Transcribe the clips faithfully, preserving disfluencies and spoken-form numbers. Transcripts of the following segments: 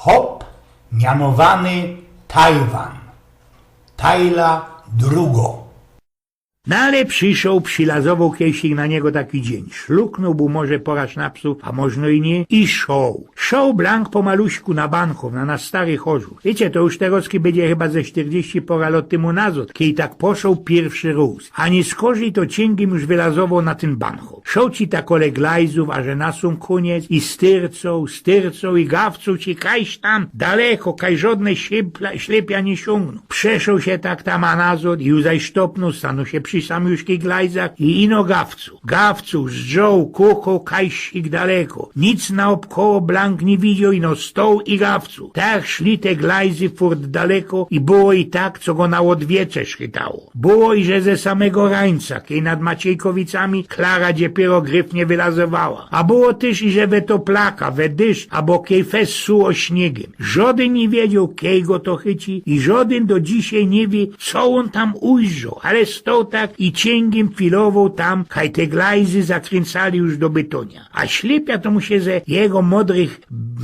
Hop, mianowany Tajwan. Tajla drugo. No ale przyszoł, przilazowoł kejsik na niego taki dziyń. Szluknōł bōł może pora sznapsu, a możno i niy, i szoł. Szoł blank pomaluśku na Banchow, na nasz stary Chorzōw. Wiycie, to już terŏzki bydzie chyba ze sztyrdziści pora lŏt tymu nazŏd, kej tak poszoł piyrwszy rōz. A niy skorzij to ciyngiym już wylazowoł na tyn Banchow. Szoł ci tak kole glajzōw, a że na sōm kōniec i styrcoł, styrcoł i gawcoł ci kajś tam daleko, kaj żŏdne ślepia, ślepia niy siōngnōm. Przeszoł sie tak tam a nazŏd i już zaś sztopnōł, stanoł sie przi samyjuszkich glajzach i ino gawcoł. Gawcoł, zdrzoł, kukoł kajsik daleko. Nic naôbkoło blank niy widzioł, ino stoł i gawcoł. Tak szli te glajzy furt daleko i było i tak, co go na ôdwiycze chytało. Było i że ze samego rańca, kej nad Maciejkowicami Klara dziepiyro gryfnie wylazowała. A było tyż i że we toplaka, we dyszcz, abo kej fest suło śniygiym. Żŏdyn niy wiedzioł, kej go to chyci i żŏdyn do dzisiej niy wiy, co ôn tam ujrzoł, ale stoł tak i ciyngiym filowoł tam, kaj te glajzy zakryncali już do bytōnia. A ślepia to mu sie ze jego modrych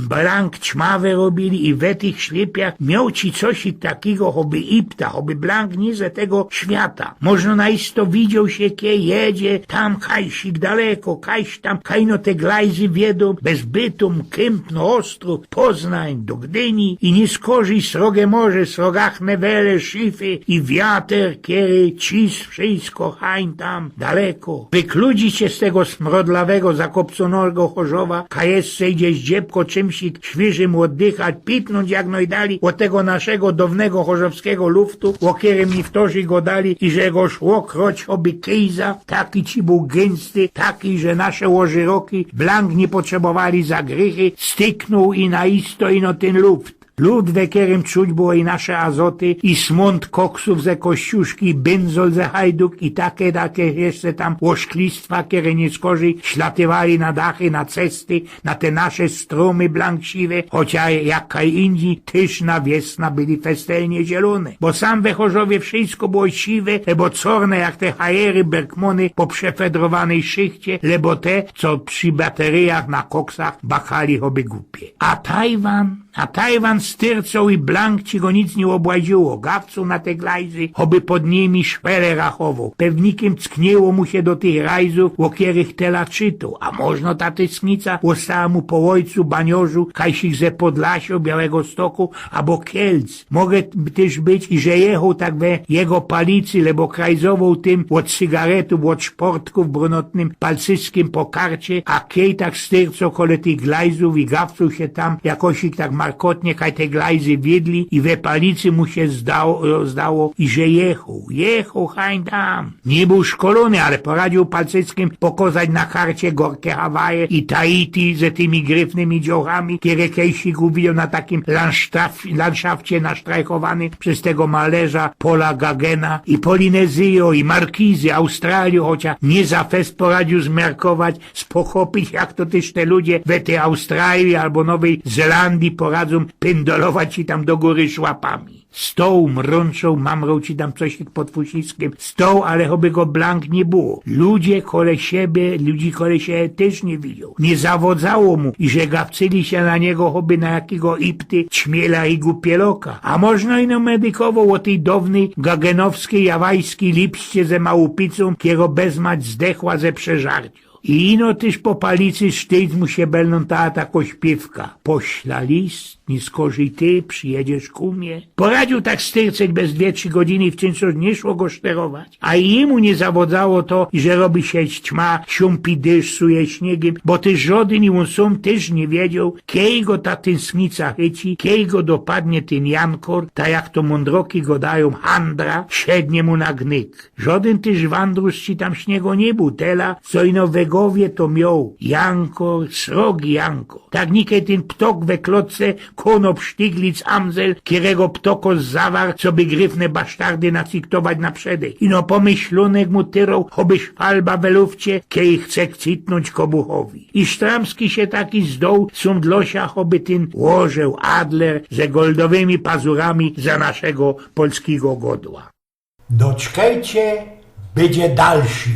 blank ćmawe robiyli i we tych ślepiach mioł ci coś takigo, choby ipta, choby blank niy ze tego świata. Możno na isto widzioł sie, kej jedzie tam kajsik daleko, kajś tam, kaj ino te glajzy wiedōm bez Bytōm, Kępno, Ostrōw, Poznań, do Gdyni i niy skorzij srogie morze, srogachne wele, szify i wiater, kery cis wszysko hań tam daleko. Wykludzić sie z tego smrodlawego, zakopcōnego Chorzowa, kaj jeszcze idzie ździebko czymsik świyżym ôddychać, pipnōńć jak nojdelij ôd tego naszego downego chorzowskigo luftu, ô kerym niyktorzy godali, iże go szło kroć choby kejza, taki ci bōł gynsti, taki, że nasze ôżyroki blank niy potrzebowali za grychy, styknōł i na isto ino tyn luft. Lud, we kerym czuć było i nasze azoty, i smōnd koksōw ze Kościuszki, i byndzol ze Hajduk, i take, take jeszcze tam ôszklistwa, kere niy skorzij ślatywali na dachy, na cesty, na te nasze strōmy blank siwe, chocia jak kaj indzij, tyż na wiesna byli festelnie zielōne. Bo sam we Chorzowie wszysko było siwe, abo corne jak te hajery, berkmōny po przefedrowanej szychcie, lebo te, co przi bateryjach na koksach bakali choby gupie. A Tajwan? A Tajwan styrcoł i blank ci go nic niy ôbłaziło. Gawcoł na te glajzy, choby pod nimi szwele rachowoł. Pewnikiym ckniyło mu sie do tych rajzōw, ô kerych tela czytoł. A możno ta tysknica ôstała mu po ôjcu baniŏrzu, kajsik ze Podlasio, Białego Stoku, abo Kielc. Może tyż być, iże jechoł tak we jego palicy, lebo krajzowoł tym ôd cygaretōw, ôd szportkōw brōnotnym palcyskym po karcie, a kej tak styrcoł kole tych glajzōw i gawcoł sie tam jakosik tak markotnie, kaj te glajzy wiedli i we palicy mu sie zdało, zdało, iże jechoł, jechoł hań tam. Niy bōł szkolōny, ale poradziył palcyskym pokŏzać na karcie gorke Hawaje i Tahiti ze tymi gryfnymi dziołchami, kere kejsik uwidzioł na takim landsztaf-, landszafcie nasztrajchowany przez tego malerza Paula Gagena, i Polinezyjo, i Markizy, Australio, chocia niy za fest poradziył zmiarkować, spochopić, jak to tyż te ludzie we tyj Australii abo Nowyj Zelandii poradzōm pyndolować sie tam do gōry szłapami. Stoł, mrōnczoł, mamroł ci tam coś pod fusiskym. Stoł, ale choby go blank niy było. Ludzie kole siebie, ludzi kole siebie tyż niy widzioł. Niy zawŏdzało mu, iże gawcyli sie na niego choby na jakigo ipty, ćmiela i gupieloka. A możno ino medykowoł ô tyj downyj gagenowskij, jawajskij lipście ze małupicōm, kero bezmać zdechła ze przeżarcio. I ino tyż po palicy sztyjc mu sie belnōntała tako śpiywka. Pośla list, niy skorzij ty przijedziesz ku mie. Poradziył tak styrceć bez dwie, trzi godziny i w czymś niy szło go szterować. A i jymu niy zawŏdzało to, iże robi sie ćma, siōmpi dysz, suje śniygym, bo tyż żŏdyn i ôn sōm tyż niy wiedzioł, kej go ta tynsknica chyci, kej go dopadnie tyn jankor, ta, jak to mōndroki godajōm, handra, siednie mu na gnyk. Żŏdyn tyż wandrōs ci tam śniego niy bōł, tela, co ino we gowie to mioł. Jankor, srogi jankor. Tak nikej tyn ptok we klotce konop sztyglic amzel, kerego ptokos zawar, coby gryfne basztardy nacyktować na przedek. Ino pomyślōnek mu tyroł, choby szwalba we lufcie, kej chce kcitnōńć kobuchowi. I sztramski sie taki zdoł sōm dlŏ sia, choby tyn ôrzeł, adler, ze goldowymi pazurami za naszego polskigo godła. Doczkejcie, bydzie dalszy.